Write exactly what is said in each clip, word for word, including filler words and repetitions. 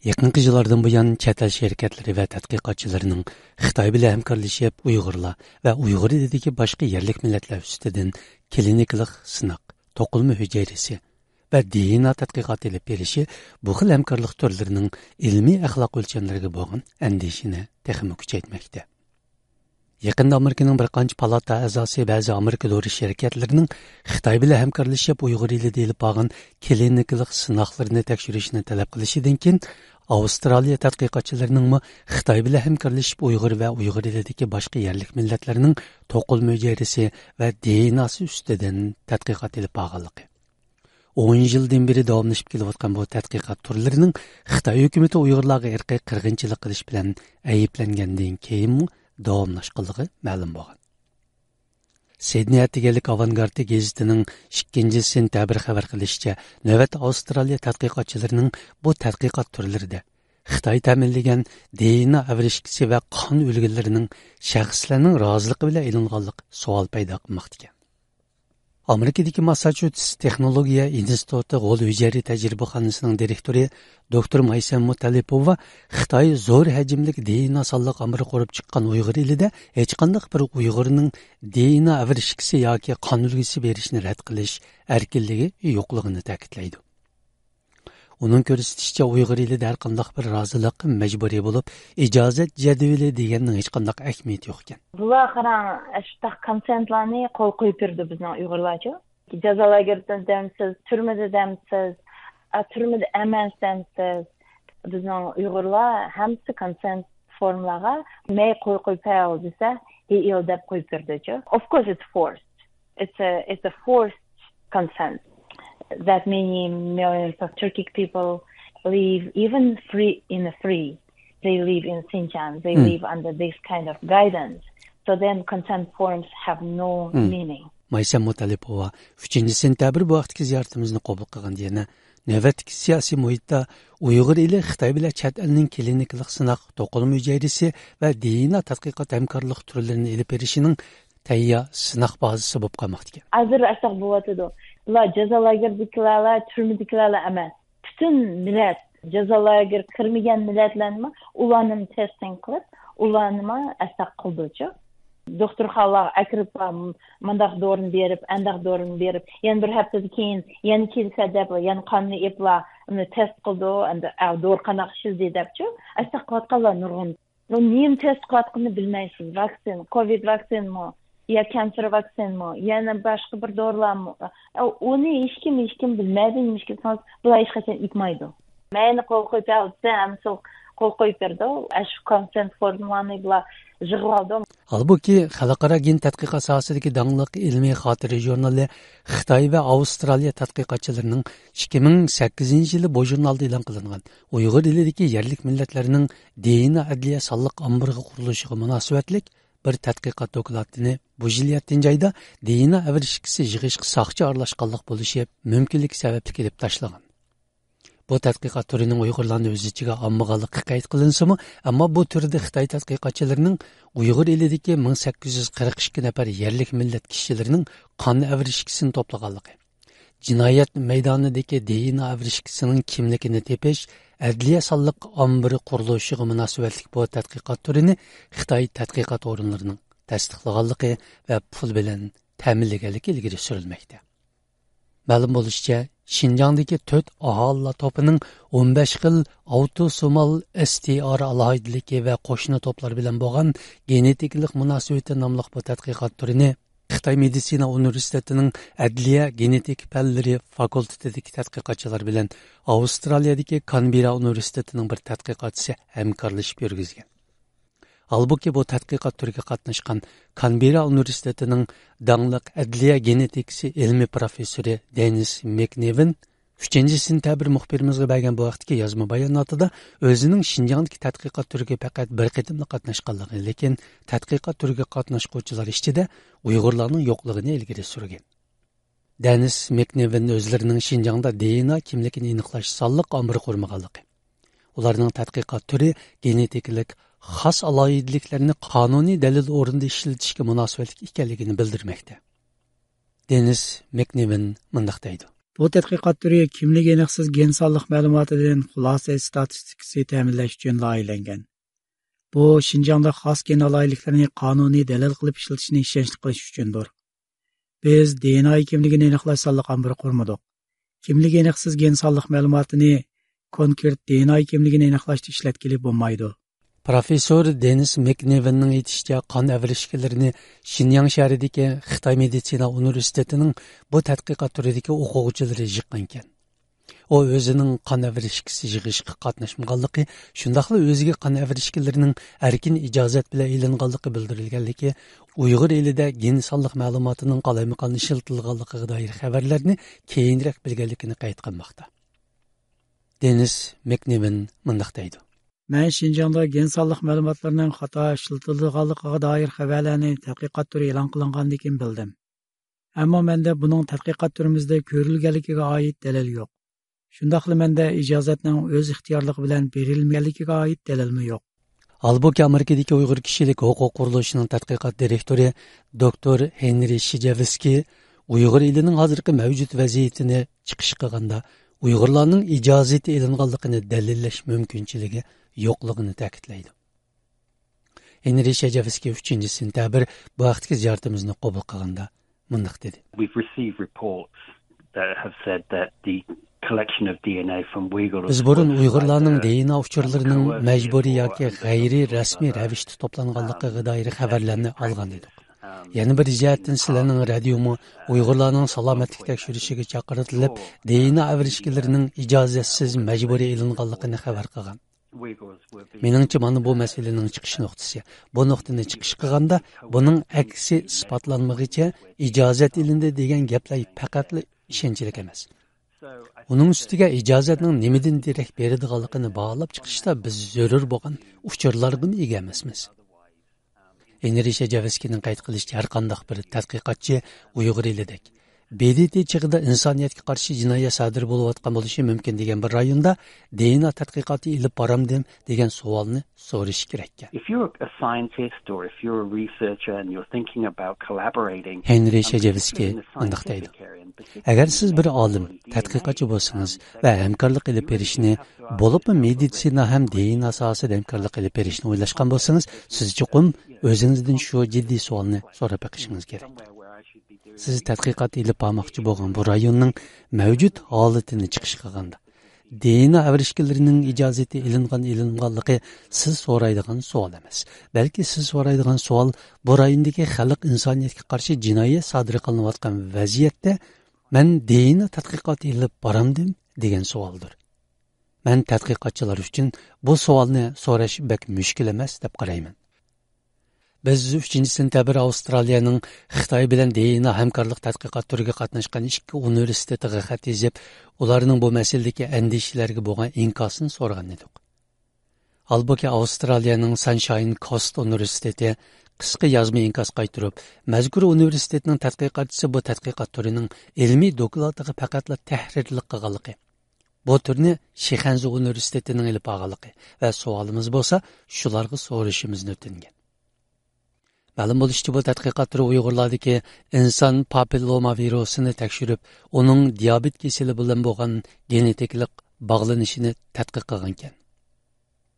يېقىنقى يىللاردىن بۇيان، چەت ئەل شىركەتلىرى ۋە تەتقىقاتچىلىرىنىڭ خىتاي بىلەن ھەمكارلىشىپ، ئۇيغۇرلار ۋە ئۇيغۇر ئېلىدىكى باشقا يەرلىك مىللەتلەر ئۈستىدىن كلىنىكىلىق سىناق، توقۇلما ھۈجەيرىسى ۋە دېئېنئا تەتقىقاتى ئېلىپ بېرىشى بۇ خىل ھەمكارلىق تۈرلىرىنىڭ ئىلمىي ئەخلاق ئۆلچەملىرىگە بولغان ئەندىشىنى تېخىمۇ كۈچەيتمەكتە. يېقىندا ئامېرىكىنىڭ بىر قانچە پالاتا ئەزاسى بەزى ئامېرىكا دورا شىركەتلىرىنىڭ خىتاي بىلەن ھەمكارلىشىپ، ئۇيغۇر ئېلىدە ئېلىپ بارغان كلىنىكىلىق سىناقلىرىنى تەكشۈرۈشنى تەلەپ قىلىشىدىن كېيىن، ئاۋسترالىيە تەتقىقاتچىلىرىنىڭمۇ خىتاي بىلەن ھەمكارلىشىپ، ئۇيغۇر ۋە ئۇيغۇر ئېلىدىكى باشقا يەرلىك مىللەتلەرنىڭ توقۇلما ھۈجەيرىسى ۋە دېئېنئاسى ئۈستىدىن تەتقىقات ئېلىپ بارغانلىقى، ئون يىلدىن بېرى داۋاملىشىپ كېلىۋاتقان بۇ تەتقىقات تۈرلىرىنىڭ خىتاي ھۆكۈمىتى ئۇيغۇرلارغا ئىرقىي قىرغىنچىلىق قىلىش بىلەن ئەيىبلەنگەندىن كېيىنمۇ داۋاملاشقانلىقى مەلۇم بولغان. سىدنېي ئەتىگەنلىك ئاۋانگارتى گېزىتىنىڭ ئىككىنچى سېنتەبىر خەۋەر قىلىشىچە، نۆۋەتتە ئاۋسترالىيە تەتقىقاتچىلىرىنىڭ بۇ تەتقىقات تۈرلىرىدە خىتاي تەمىنلىگەن دېئېنئا ئەۋرىشكىسى ۋە قان ئۈلگىلىرىنىڭ شەخسلەرنىڭ رازىلىقى بىلەن ئېلىنغانلىقى سوئال پەيدا قىلماقتا ئىكەن. ئامېرىكىدىكى ماسساچۇسېتس تېخنولوگىيە ئىنستىتۇتى غول ھۈجەيرە تەجرىبىخانىسىنىڭ دىرېكتورى دوكتور مايسەم مۇتەللىپوۋا خىتاي زور ھەجىملىك دېئېنئا سانلىق ئامبىرى قۇرۇپ چىققان ئۇيغۇر ئېلىدە ھېچقانداق بىر ئۇيغۇرنىڭ دېئېنئا ئەۋرىشكىسى ياكى قان ئۈلگىسى بېرىشنى رەت قىلىش ئەركىنلىكى يوقلۇقىنى تەكىتلەيدۇ. ئۇنىڭ كۆرسىتىشىچە، ئۇيغۇر ئېلىدە ھەرقانداق بىر رازىلىق مەجبۇرىي بولۇپ، ئىجازەت جەدۋىلى دېگەننىڭ ھېچقانداق ئەھمىيىتى يوق ئىكەن. بۇلار قاراڭ، ئاشۇنداق كونسېنتلارنى قول قويۇپ بېرىدۇ بىزنىڭ ئۇيغۇرلارچۇ. جازا لاگېرىدا دەمسىز، تۈرمىدە دەمسىز، ئا، تۈرمىدە ئەمەس دەمسىز. بىزنىڭ ئۇيغۇرلار ھەممىسى كونسېنت فورملارغا مەي قول قويۇپ بەر دېسە، ھېئىل دەپ قويۇپ بېرىدۇچۇ. Of course, it's forced. It's a, it's a forced consent that many millions of Turkic people live even free in the free. They live in Xinjiang. They Hmm. live under this kind of guidance. So then consent forms have no Hmm. meaning. مايسەم مۇتەللىپوۋا ئۈچىنچى سېنتەبىر بۇ ھەقتىكى زىيارىتىمىزنى قوبۇل قىلغاندا يەنە نۆۋەتتىكى سىياسىي مۇھىتتا ئۇيغۇر ئېلى خىتاي بىلەن چەت ئەلنىڭ كلىنىكىلىق سىناق، توقۇلما ھۈجەيرىسى ۋە دېئېنئا تەتقىقات ھەمكارلىق تۈرلىرىنى ئېلىپ بېرىشىنىڭ تەييار سىناق بازىسى بولۇپ قالماقتا ئىكەن. ھازىر ئاشۇنداق بولۇۋاتىدۇ. بۇلار جازا لاگېرىدىكىلەرلا، تۈرمىدىكىلەرلا ئەمەس. پۈتۈن مىللەت، جازا لاگېرىغا كىرمىگەن مىللەتلەرنىمۇ، ئۇلارنىمۇ تېستىنگ قىلىپ، ئۇلارنىمۇ ئاشۇنداق قىلدىچۇ. دوختۇرخانىلارغا ئەكىرىپلا، مۇنداق دورىنى بېرىپ، ئانداق دورىنى بېرىپ، يەنە بىر ھەپتىدىن كېيىن يەنە كېلىسە دەپ، يەنە قاننى ئېلىپلا، ئۇنى تېست قىلىدۇ، ئەمدى، ئە، دورا قانداق ئىشلىدى دەپچۇ. ئاشۇنداق قىلىۋاتقانلار نۇرغۇن. بۇ نېمە تېست قىلىۋاتقىنىنى بىلمەيسىز. ۋاكسىن، كوۋىد ۋاكسىنمۇ، يا كانسېر ۋاكسىنمۇ، يەنە باشقا بىر دورىلارمۇ. ئۇنى ھېچكىم، ھېچكىم بىلمەيدۇ، نېمىشقا دېسىڭىز، بۇلار ھېچقاچان ئېيتمايدۇ. مەينى قول قويۇپ بەر دېسە، ھەممىسى قول قويۇپ بېرىدۇ. ئاشۇ كونسېنت فورملارنى بۇلار يىغىۋالىدۇ. ھالبۇكى، خەلقئارا گېن تەتقىقات ساھەسىدىكى داڭلىق ئىلمىي خاتىرە ژۇرنىلى خىتاي ۋە ئاۋسترالىيە تەتقىقاتچىلىرىنىڭ ئىككى مىڭ سەككىزىنچى يىلى بۇ ژۇرنالدا ئېلان قىلىنغان ئۇيغۇر ئېلىدىكى يەرلىك مىللەتلەرنىڭ دېئېنئا ئەدلىيە سانلىق ئامبىرىغا قۇرۇلۇشىغا مۇناسىۋەتلىك بىر تەتقىقات دوكلاتىنى بۇ يىل يەتتىنچى ئايدا دېئېنئا ئەۋرىشكىسى يىغىشقا ساقچى ئارىلاشقانلىق بولۇشى مۇمكىنلىكى سەۋەبلىك ئېلىپ تاشلىغان. بۇ تەتقىقات تۈرىنىڭ ئۇيغۇرلارنى ئۆز ئىچىگە ئالمىغانلىقى قەيت قىلىنسىمۇ، ئەمما بۇ تۈردە خىتاي تەتقىقاتچىلىرىنىڭ ئۇيغۇر ئېلىدىكى مىڭ سەككىز يۈز قىرىق ئىككى نەپەر يەرلىك مىللەت كىشىلىرىنىڭ قان ئەۋرىشكىسىنى توپلىغانلىقى، جىنايەت مەيدانىدىكى دېئېنئا ئەۋرىشكىسىنىڭ كىملىكىنى تېپىش ئەدلىيە سانلىق ئامبىرى قۇرۇلۇشىغا مۇناسىۋەتلىك بۇ تەتقىقات تۈرىنى خىتاي تەتقىقات ئورۇنلىرىنىڭ تەستىقلىغانلىقى ۋە پۇل بىلەن تەمىنلىگەنلىكى ئىلگىرى سۈرۈلمەكتە. مەلۇم بولۇشىچە، شىنجاڭدىكى تۆت ئاھالىلەر توپىنىڭ ئون بەش خىل ئاۋتوسومال ئېس تى ئار ئالاھىدىلىكى ۋە قوشنا توپلار بىلەن بولغان گېنېتىكىلىق مۇناسىۋىتى ناملىق بۇ تەتقىقات تۈرىنى خىتاي مېدىتسىنا ئۇنىۋېرسىتېتىنىڭ ئەدلىيە گېنېتىك پەنلىرى فاكۇلتېتىدىكى تەتقىقاتچىلار بىلەن ئاۋسترالىيەدىكى كانبېررا ئۇنىۋېرسىتېتىنىڭ بىر تەتقىقاتچىسى ھەمكارلىشىپ يۈرگۈزگەن. ھالبۇكى، بۇ تەتقىقات تۈرىگە قاتناشقان كانبېررا ئۇنىۋېرسىتېتىنىڭ داڭلىق ئەدلىيە گېنېتىكىسى ئىلمىي پروفېسسورى دېنىس مېكنېۋىن ئۈچىنچى سېنتەبىر مۇخبىرىمىزغا بەرگەن بۇ ھەقتىكى يازما باياناتىدا ئۆزىنىڭ شىنجاڭدىكى تەتقىقات تۈرىگە پەقەت بىر قېتىملا قاتناشقانلىقى، لېكىن تەتقىقات تۈرىگە قاتناشقۇچىلار ئىچىدە ئۇيغۇرلارنىڭ يوقلۇقىنى ئىلگىرى سۈرگەن. دېنىس مېكنېۋىن ئۆزلىرىنىڭ شىنجاڭدا دېئېنئا كىملىكىنى ئېنىقلاش سانلىق ئامبىرى قۇرمىغانلىقى، ئۇلارنىڭ تەتقىقات تۈرى گېنېتىكىلىك خاس ئالاھىدىلىكلەرنى قانۇنىي دەلىل ئورنىدا ئىشلىتىشكە مۇناسىۋەتلىك ئىكەنلىكىنى بىلدۈرمەكتە. دېنىس مېكنېۋىن مۇنداق دەيدۇ. بۇ تەتقىقات تۈرى كىملىكى ئېنىقسىز گېن سانلىق مەلۇماتىدىن خۇلاسە ئىستاتىستىكىسى تەمىنلەش ئۈچۈن لايىھەلەنگەن. بۇ شىنجاڭدا خاس گېن ئالاھىدىلىكلىرىنى قانۇنىي دەلىل قىلىپ ئىشلىتىشنى ئىشەنچلىك قىلىش ئۈچۈندۇر. بىز دى ئېن ئاي كىملىكىنى ئېنىقلاش سانلىق ئامبىرى قۇرمىدۇق. كىملىكى ئېنىقسىز گېن سانلىق مەلۇماتىنى كونكرېت دى ئېن ئاي كىملىكىنى ئېنىقلاشتا ئىشلەتكىلى بولمايدۇ. پروفېسسور دېنىس مېكنېۋىننىڭ ئېيتىشىچە، قان ئەۋرىشكىلىرىنى شىنياڭ شەھىرىدىكى خىتاي مېدىتسىنا ئۇنىۋېرسىتېتىنىڭ بۇ تەتقىقات تۈرىدىكى ئوقۇغۇچىلىرى يىغقانىكەن. ئۇ ئۆزىنىڭ قان ئەۋرىشكىسى يىغىشقا قاتناشمىغانلىقى، شۇنداقلا ئۆزىگە قان ئەۋرىشكىلىرىنىڭ ئەركىن ئىجازەت بىلەن ئېلىنغانلىقى بىلدۈرۈلگەنلىكى، ئۇيغۇر ئېلىدە گېن سانلىق مەلۇماتىنىڭ قالايمىقان ئىشلىتىلغانلىقىغا دائىر خەۋەرلەرنى كېيىنرەك بىلگەنلىكىنى قەيت قىلماقتا. دېنىس مېكنېۋىن مۇنداق دەيدۇ. مەن شىنجاڭدا گېن سانلىق مەلۇماتلىرىنىڭ خاتا ئىشلىتىلىدىغانلىقىغا دائىر خەۋەرلەرنى تەتقىقات تۈرى ئېلان قىلىنغاندىن كېيىن بىلدىم. ئەمما مەندە بۇنىڭ تەتقىقات تۈرىمىزدە كۆرۈلگەنلىكىگە ئائىت دەلىل يوق. شۇنداقلا مەندە ئىجازەتنىڭ ئۆز ئىختىيارلىقى بىلەن بېرىلمىگەنلىكىگە ئائىت دەلىلمۇ يوق. ھالبۇكى، ئامېرىكىدىكى ئۇيغۇر كىشىلىك ھوقۇق قۇرۇلۇشىنىڭ تەتقىقات دىرېكتورى دوكتور ھېنرى شىجېۋسكىي ئۇيغۇر ئېلىنىڭ ھازىرقى مەۋجۇت ۋەزىيىتىنى چىقىش قىلغاندا، ئۇيغۇرلارنىڭ ئىجازىتى ئېلىنغانلىقىنى دەلىللەش مۇمكىنچىلىكى يوقلۇقىنى تەكىتلەيدۇ. ھېنرى شىجېۋسكىي ئۈچىنچى سېنتەبىر بۇ ھەقتىكى زىيارىتىمىزنى قوبۇل قىلغاندا مۇنداق دېدى. We've received reports that have said that the collection of D N A from Uyghur بىز بۇرۇن ئۇيغۇرلارنىڭ دى ئېن ئا ئۇچۇرلىرىنىڭ مەجبۇرىي ياكى غەيرىي رەسمىي رەۋىشتە توپلانغانلىقىغا دائىر خەۋەرلەرنى ئالغان ئىدۇق. يەنە بىر جەھەتتىن، سىلەرنىڭ رادىيومۇ ئۇيغۇرلارنىڭ سالامەتلىك تەكشۈرۈشىگە چاقىرتىلىپ، دى ئېن ئا ئەۋرىشكىلىرىنىڭ ئىجازەتسىز مەجبۇرىي ئېلىنغانلىقىنى خەۋەر قىلغان. مېنىڭچە، مانا بۇ مەسىلىنىڭ چىقىش نۇقتىسى. بۇ نۇقتىنى چىقىش قىلغاندا، بۇنىڭ ئەكسى ئىسپاتلانمىغىچە ئىجازەت ئېلىندى دېگەن گەپلەر پەقەتلا ئىشەنچلىك ئەمەس. ئۇنىڭ ئۈستىگە ئىجازەتنىڭ نېمىدىن دېرەك بېرىدىغانلىقىنى باھالاپ چىقىشتا بىز زۆرۈر بولغان ئۇچۇرلارغىمۇ ئىگە ئەمەسمىز. ھېنرى شىجېۋسكىينىڭ قەيت قىلىشىچە، ھەرقانداق بىر تەتقىقاتچى ئۇيغۇر ئېلىدەك، بې دې تې چېغىدا ئىنسانىيەتكە قارشى جىنايەت سادىر بولۇۋاتقان بولۇشى مۇمكىن دېگەن بىر رايوندا دى ئېن ئا تەتقىقاتى ئېلىپ بارامدىم دېگەن سوئالنى سورىشى كېرەككەن. If you're a scientist or if you're a researcher and you're thinking about collaborating, ھېنرى شىجېۋسكىي مۇنداق دەيدۇ. ئەگەر سىز بىر ئالىم، تەتقىقاتچى بولسىڭىز ۋە ھەمكارلىق ئېلىپ بېرىشنى، بولۇپمۇ مېدىتسىنا ھەم دى ئېن ئا ساھەسىدە ھەمكارلىق ئېلىپ بېرىشنى ئويلاشقان بولسىڭىز، سىز چوقۇم ئۆزىڭىزدىن شۇ جىددىي سوئالنى سوراپ بېقىشىڭىز كېرەك. سىز تەتقىقات ئېلىپ بارماقچى بولغان بۇ رايوننىڭ مەۋجۇت ھالىتىنى چىقىش قىلغاندا، دى ئېن ئا ئەۋرىشكىلىرىنىڭ ئىجازىتى ئېلىنغان ئېلىنمىغانلىقى سىز سورايدىغان سوئال ئەمەس. بەلكى سىز سورايدىغان سوئال، بۇ رايوندىكى خەلق ئىنسانىيەتكە قارشى جىنايەت سادىر قىلىنىۋاتقان ۋەزىيەتتە مەن دى ئېن ئا تەتقىقات ئېلىپ بارامدىم دېگەن سوئالدۇر. مەن تەتقىقاتچىلار ئۈچۈن بۇ سوئالنى سوراش بەك مۈشكۈل ئەمەس دەپ قارايمەن. بىز ئۈچىنچى سېنتەبىر ئاۋسترالىيەنىڭ خىتاي بىلەن دى ئېن ئا ھەمكارلىق تەتقىقات تۈرىگە قاتناشقان ئىككى ئۇنىۋېرسىتېتىغا خەت يېزىپ، ئۇلارنىڭ بۇ مەسىلىدىكى ئەندىشىلەرگە بولغان ئىنكاسىنى سورىغان ئىدۇق. ھالبۇكى، ئاۋسترالىيەنىڭ سانشاين كوست ئۇنىۋېرسىتېتى قىسقا يازما ئىنكاس قايتۇرۇپ، مەزكۇر ئۇنىۋېرسىتېتنىڭ تەتقىقاتچىسى بۇ تەتقىقات تۈرىنىڭ ئىلمىي دوكلاتىغا پەقەتلا تەھرىرلىك قىلغانلىقى، بۇ تۈرنى شىخەنزۇ ئۇنىۋېرسىتېتىنىڭ ئېلىپ بارغانلىقى ۋە سوئالىمىز بولسا شۇلارغا سورىشىمىزنى ئۆتۈنگەن. مەلۇم بولۇشىچە، بۇ تەتقىقات تۈرى ئۇيغۇرلاردىكى ئىنسان پاپىللوما ۋىرۇسىنى تەكشۈرۈپ، ئۇنىڭ دىيابېت كېسىلى بىلەن بولغان گېنېتىكىلىق باغلىنىشىنى تەتقىق قىلغانىكەن.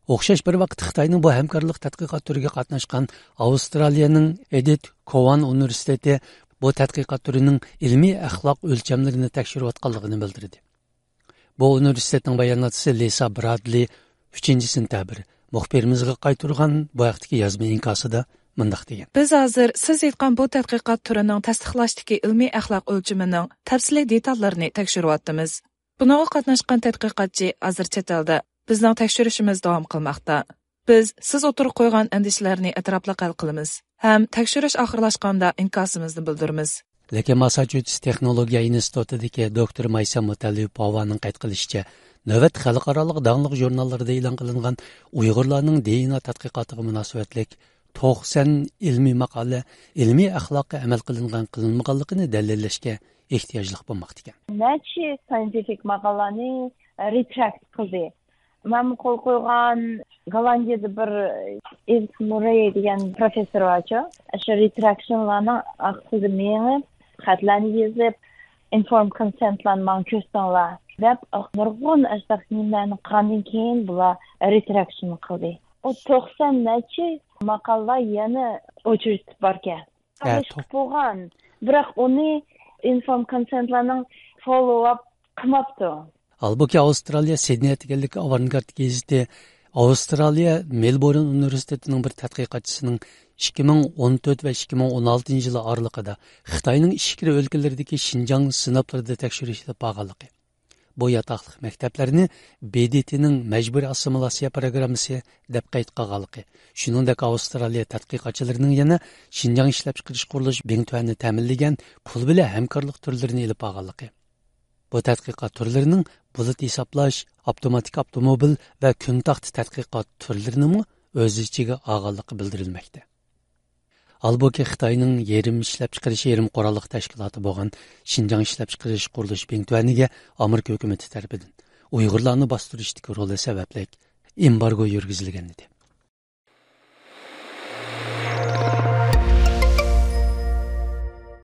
ئوخشاش بىر ۋاقىتتا خىتاينىڭ بۇ ھەمكارلىق تەتقىقات تۈرىگە قاتناشقان ئاۋسترالىيەنىڭ ئېدىت كوۋان ئۇنىۋېرسىتېتى بۇ تەتقىقات تۈرىنىڭ ئىلمىي ئەخلاق ئۆلچەملىرىنى تەكشۈرۈۋاتقانلىقىنى بىلدۈردى. بۇ ئۇنىۋېرسىتېتنىڭ باياناتچىسى لىسا برادلى ئۈچىنچى سېنتەبىر مۇخبىرىمىزغا قايتۇرغان بۇ ھەقتىكى يازما ئىنكاسىدا مۇنداق دېگەن. بىز ھازىر سىز ئېيتقان بۇ تەتقىقات تۈرىنىڭ تەستىقلاشتىكى ئىلمىي ئەخلاق ئۆلچىمىنىڭ تەپسىلىي دېتاللىرىنى تەكشۈرۈۋاتىمىز. بۇنىڭغا قاتناشقان تەتقىقاتچى ھازىر چەت ئەلدە. بىزنىڭ تەكشۈرۈشىمىز داۋام قىلماقتا. بىز سىز ئوتتۇرىغا قويغان ئەندىشىلەرنى ئەتراپلىق ھەل قىلىمىز ھەم تەكشۈرۈش ئاخىرلاشقاندا ئىنكاسىمىزنى بىلدۈرىمىز. لېكىن ماسساچۇسېتس تېخنولوگىيە ئىنستىتۇتىدىكى دوكتور مايسام مۇتەللىپوۋانىڭ قەيت قىلىشىچە، نۆۋەت خەلقئارالىق داڭلىق ژۇرناللىرىدا ئېلان قىلىنغان ئۇيغۇرلارنىڭ دى ئېن ئا تەتقىقاتىغا مۇناسىۋەتلىك توقسان ئىلمىي ماقالە، ئىلمىي ئەخلاققا ئەمەل قىلىنغان قىلىنمىغانلىقىنى دەلىللەشكە ئېھتىياجلىق بولماقتا ئىكەن. نەچچە ساينتىفىك ماقالىنى رېتراكت قىلدى. مەن قول قويغان گوللاندىيەدە بىر ئېلىس مۇررەي دېگەن پروفېسسور بارچۇ. شۇ رېتراكشنلارنىڭ ئارقىسىدا مېڭىپ، خەتلەرنى يېزىپ، ئىنفورم كونسېنتلارنى ماڭا كۆرسەڭلار دەپ، نۇرغۇن ئاشۇنداق نېمىلەرنى قىلغاندىن كېيىن بۇلار رېتراكشن قىلدى. ئۇ توقسان نەچچە ماقالىلار يەنە ئوچۇرۇشتۇرۇپ باركەن. ھە، توق- بولغان. بىراق ئۇنى ئىنفورم كونسېنتلارنىڭ فوللو ئاپ قىلماپتۇ. ھالبۇكى، ئاۋسترالىيە سىدنېي ئەتىگەنلىكى ئاۋانگارد گېزىتى ئاۋسترالىيە مېلبورن ئۇنىۋېرسىتېتىنىڭ بىر تەتقىقاتچىسىنىڭ ئىككى مىڭ ئون تۆت ۋە ئىككى مىڭ ئون ئالتىنچى يىلى ئارىلىقىدا خىتاينىڭ ئىچكىرى ئۆلكىلىرىدىكى شىنجاڭ سىناپلىرىدا تەكشۈرۈش ئېلىپ بارغانلىقى، بۇ ياتاقلىق مەكتەپلەرنى ب د ت نىڭ مەجبۇرىي ئاسسىمىلياتسىيە پىروگراممىسى دەپ قەيت قىلغانلىقى، شۇنىڭدەك ئاۋسترالىيە تەتقىقاتچىلىرىنىڭ يەنە شىنجاڭ ئىشلەپچىقىرىش قۇرۇلۇش بىڭتۈەننى تەمىنلىگەن پۇل بىلەن ھەمكارلىق تۈرلىرىنى ئېلىپ بارغانلىقى، بۇ تەتقىقات تۈرلىرىنىڭ بۇلۇت ھېسابلاش، ئاپتوماتىك ئاپتوموبىل ۋە كۈن تاختا تەتقىقات تۈرلىرىنىمۇ ئۆز ئىچىگە ئالغانلىقى بىلدۈرۈلمەكتە. ھالبۇكى، خىتاينىڭ يېرىم ئىشلەپچىقىرىش، يېرىم قوراللىق تەشكىلاتى بولغان شىنجاڭ ئىشلەپچىقىرىش قۇرۇلۇش بىڭتۈەنىگە ئامېرىكا ھۆكۈمىتى تەرىپىدىن ئۇيغۇرلارنى باستۇرۇشتىكى رولى سەۋەبلىك ئېمبارگو يۈرگۈزۈلگەن ئىدى.